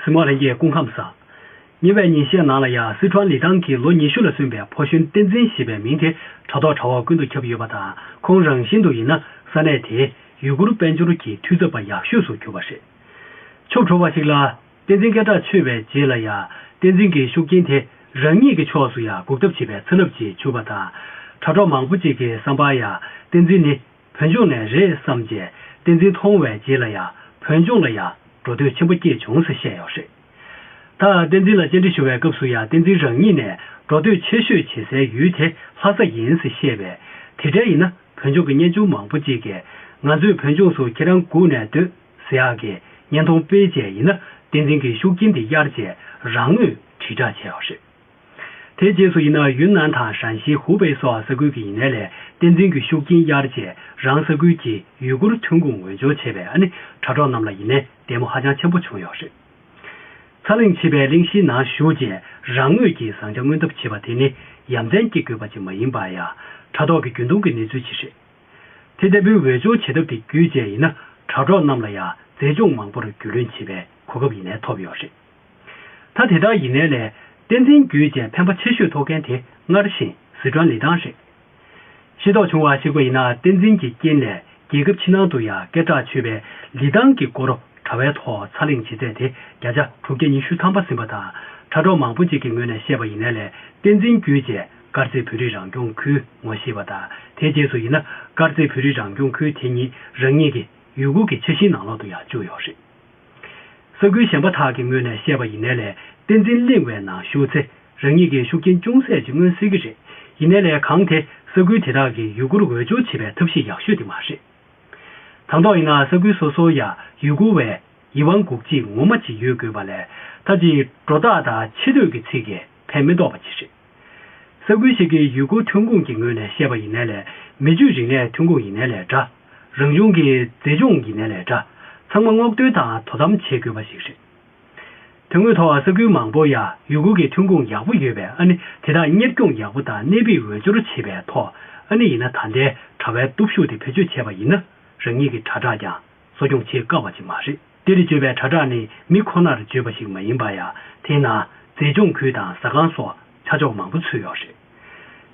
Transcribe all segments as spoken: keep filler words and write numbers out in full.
གཟིགས་མོ་ལྷན་རྒྱས་སྐུ་ཁམས་བཟང་། ཉེ་བའི་ཉིན་ཤས་ནང་ལ་ཡང་སི་ཁྲོན་ལི་ཐང་གི་ལོ་ཉི་ཤུ་ལ་སོན་པའི་ཕོ་གཞོན་བསྟན་འཛིན་ཞེས་པའི་མིང་དེ་དྲ་ཐོག་དྲ་བ་ཀུན་ཏུ་ཁྱབ་ཡོད་པ་དང་། ཁོང་རང་བཞིན་དུ་ཡིན་ན་ས་གནས་དེའི་ཡུ་གུར་དཔལ་འབྱོར་གྱི་འཐུས་ཚབ་པ་ཡག་ཤོས་སུ་གྱུར་པ་རེད། ཕྱོགས་གྲུ་བ་ཞིག་ལ་བསྟན་འཛིན་སྐད་གྲགས་ཆོད་པའི་རྗེས་ལ་ཡང་བསྟན་འཛིན་གྱི་ཤུགས་རྐྱེན་དེ་རང་ཉིད་ཀྱི་ཕྱོགས་སུ་ཡང་འགུག་ཐབས་བྱེད་པའི་ཚ་རླབས་ཅིག་འཇུག་པ་དང་། དྲ་གྲོགས་མང་པོ་ཅིག་གི་བསམ་པར་ཡང་བསྟན་འཛིན་ནི་བོད་ལྗོངས་ནས་རེད་བསམ་རྗེས་བསྟན་འཛིན་མཐོང་བའི་རྗེས་ལ་ཡང་བོད་ལྗོངས་ལ་ཡང་འགྲོ་འདོད་ཆེན་པོ་སྐྱེས་བྱུང་ཟེར་བཤད་ཡོད་རེད། ད་བསྟན་འཛིན་ལ་བཅར་འདྲི་ཞུ་བའི་སྐབས་སུ་ཡང་བསྟན་འཛིན་རང་ཉིད་ནས་འགྲོ་འདོད་ཆེ་ཤོས་བྱེད་སའི་ཡུལ་དེ་ལྷ་ས་ཡིན་ཟེར་བཤད་པས། དེ་འདྲ་ཡིན་ན་བོད་ལྗོངས་ཀྱི་གཉེན་ཆུང་མང་པོ་ཅིག་གིས་ང་ཚོས་བོད་ལྗོངས་སུ་ཁྱེད་རང་སྒུག་ནས་སྡོད་ཟེར་ཡག་གི་བརྙན་མཐོང་སྤེལ་རྗེས་ཡིན་ན་བསྟན་འཛིན་གྱི་ཤུགས་རྐྱེན་དེ་གཡར་རྗེས་རང་ངོས་དྲིལ་བསྒྲགས་བྱས་ཡོད་རེད། དེའི་རྗེས་སུ་ཡིན་ན་ཡུན་ནན་དང་ཧྲན་ཞི་ཧུ་པེ་སོགས་ས་ཁུལ་གྱི་ཡིན་ནའི་ལས་བསྟན་འཛིན་གྱི་ཤུགས་རྐྱེན་གཡར་རྗེས་རང་ས་ཁུལ་གྱི་ཡུ་གུར་ཐོན་ཁུངས་འོས་སྦྱོར་བྱས་པས། ཨ་ནི་དྲ་གྲོགས་རྣམས་ལ་ཡིན་ནའི་ལྟད་མོ་ཧ་ཅང་ཆེན་པོ་བྱུང་ཡོད་རེད། ཚ་གླེང་བྱེད་པའི་གླེང་གཞིའི་ནང་ཞུགས་རྗེས་རང་ངོས་ཀྱི་བཟང་ཆ་མངོན་ཐབས་བྱེད་པ་དེ་ནི་ཡ་མཚན་སྐྱེ་དགོས་པ་ཅིག་མ་ཡིན་པར་ཡང་དྲ་ཐོག་གི་རྒྱུན་མཐོང་གི་གནས་ཚུལ་ཅིག་རེད། དེ་ལྟ་བུའི་འོས་སྦྱོར་བྱེད་ཐབས་དེ་བརྒྱུད་བྱས་ཡིན་ན་དྲ་གྲོགས་རྣམས་ལ་ཡང་མཛེས་ལྗོངས་མང་པོར་རྒྱུས་ལོན་བྱེད་པའི་གོ་སྐབས་ཡིན་ནའི་ཐོབ་ཡོད་རེད། ད་དེ་ལྟར་ཡིན་ནའི་ལས་བསྟན་འཛིན་བརྒྱུད་བྱས་ཕན་པ་ཆེ་ཤོས་ཐོབ་མཁན་དེ་སྔར་བཞིན་སི་ཁྲོན་ལི་ཐང་རེད། ཤེས་རྟོགས་བྱུང་བར་གཞིགས་པ་ཡིན་ན་བསྟན་འཛིན་གྱི་རྐྱེན་ལས་རྒྱལ་ཁབ་ཕྱི་ནང་དུ་ཡང་སྐད་གྲགས་ཆོད་པའི་ལི་ཐང་གི་སྐོར་དྲ་བའི་ཐོག་ཚ་གླེང་བྱེད་ཚད་དེ་བརྒྱ་ཆ་དྲུག་བརྒྱ་ཉི་ཤུ་ཐམ་པ་ཟིན་པ་དང་། དྲ་གྲོགས་མང་པོ་ཅིག་གི་ངོས་ནས་བཤད་པ་ཡིན་ནའི་ལས་བསྟན་འཛིན་བརྒྱུད་བྱས་དཀར་མཛེས་བོད་རིགས་རང་སྐྱོང་ཁུལ་ངོ་ཤེས་པ་དང་། དེའི་རྗེས་སུ་ཡིན་ན་དཀར་མཛེས་བོད་རིགས་རང་སྐྱོང་ཁུལ་དེ་ཉིད་རང་ཉིད་ཀྱི་ཡུལ་སྐོར་གྱི་འཆར་གཞིའི་ནང་ལོགས་སུ་ཡང་བཅུག་ཡོད་རེད། ས་ཁུལ་གཞན་པ་དག་གི་ངོས་ནས་བཤད་པ་ཡིན་ནའི་ལས་བསྟན་འཛིན་གླེང་བའི་ནང་ཞུགས་ཚེ་རང་ཉིད་ཀྱི་ཤུགས་རྐྱེན་ཅུང་ཟད་ཅིག་མངོན་སྲིད་ཀྱི་རེད། ཡིན་ནའི་ལས་གང་དེ་ས་ཁུལ་དེ་དག་གི་ཡུལ་སྐོར་འོས་སྦྱོར་བྱེད་པའི་ཐབས་ཤེས་ཡག་ཤོས་དེ་མ་རེད། དང་ཐོག་ཡིན་ན་ས་ཁུལ་སོ་སོར་ཡང་ཡུལ་སྐོར་བའི་ཡིད་དབང་འགུག་བྱེད་ངོ་མ་ཅིག་ཡོད་དགོས་པ་ལས་ད་ཅིག་སྒྲོ་བཏགས་དང་ཆེ་བསྟོད་ཀྱི་ཚིག་གིས་ཕན་མི་ཐོགས་པ་ཅིག་རེད། ས་ཁུལ་ཞིག་གི་ཡུལ་སྐོར་ཐོན་ཁུངས་ཀྱི་ངོས་ནས་བཤད་པ་ཡིན་ནའི་ལས་མི་ཆོས་རིག་གནས་ཐོན་ཁུངས་ཡིན་ནའི་ལས་འདྲ། རང་བྱུང་གི་མཛེས་ལྗོངས་ཡིན་ནའི་ལས་འདྲ། ཚང་མ་སྔོག་འདོན་དང་དོ་དམ་བྱེད་དགོས་པ་ཞིག་རེད། དོན་དངོས་ཐོག་ས་ཁུལ་མང་པོ་ཡང་ཡུལ་སྐོར་གྱི་ཐོན་ཁུངས་ཡག་པོ་ཡོད་པས། ཨ་ནི་དེ་དག་གཉེར་སྐྱོང་ཡག་པོ་དང་གནད་ཕིགས་འོས་སྦྱོར་བྱེད་པའི་ཐོག་ཨ་ནི་ཡིན་ན་ད་ལྟའི་དྲ་བའི་སྟོབས་ཤུགས་དེ་བེད་སྤྱོད་བྱས་པ་ཡིན་ན་རང་ཉིད་ཀྱི་དྲ་གྲགས་ཀྱང་གསོ་སྐྱོང་བྱེད་དཀའ་བ་ཅིག་མ་རེད། འདིར་བརྗོད་པའི་དྲ་གྲགས་ནི་མི་ཁོ་ནར་བརྗོད་པ་ཞིག་མ་ཡིན་པར་ཡང་དེའི་ནང་མཛེས་ལྗོངས་ཁུལ་དང་ཟ་ཁང་སོགས་ཆ་འཇོག་མང་པོ་ཚུད་ཡོད་རེད།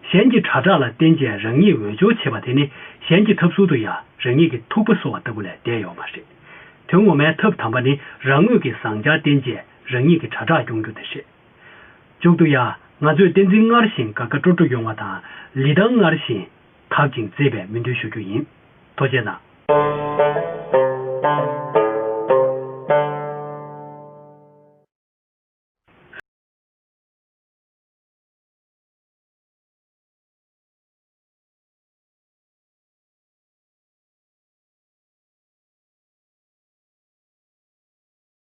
གཞན་གྱི་དྲ་གྲགས་ལ་བརྟེན་བྱས་རང་ཉིད་འོས་སྦྱོར་བྱེད་པ་དེ་ནི་གཞན་གྱི་ཐབས་ཚུལ་དུ་ཡང་རང་ཉིད་ཀྱི་ཐུག་པ་གསོ་བ་ལྟ་བུ་ལས་འདས་ཡོད་མ་རེད། དོན་ངོ་མའི་ཐབས་དམ་པ་ནི་རང་ངོས་ཀྱི་བཟང་ཆར་བརྟེན་བྱས་རང་ཉིད་ཀྱི་དྲ་གྲགས་སྐྱོང་རྒྱུ་དེ་རེད། མཇུག་ཏུ་ཡང་ང་ཚོས་བསྟན་འཛིན་སྔར་བཞིན་དགའ་དགའ་སྤྲོ་སྤྲོ་ཡོང་བ་དང་ལི་ཐང་སྔར་བཞིན་དག་ཅིང་མཛེས་པའི་སྨོན་འདུན་ཞུ་རྒྱུ་ཡིན། ཐུགས་རྗེ་གནང་།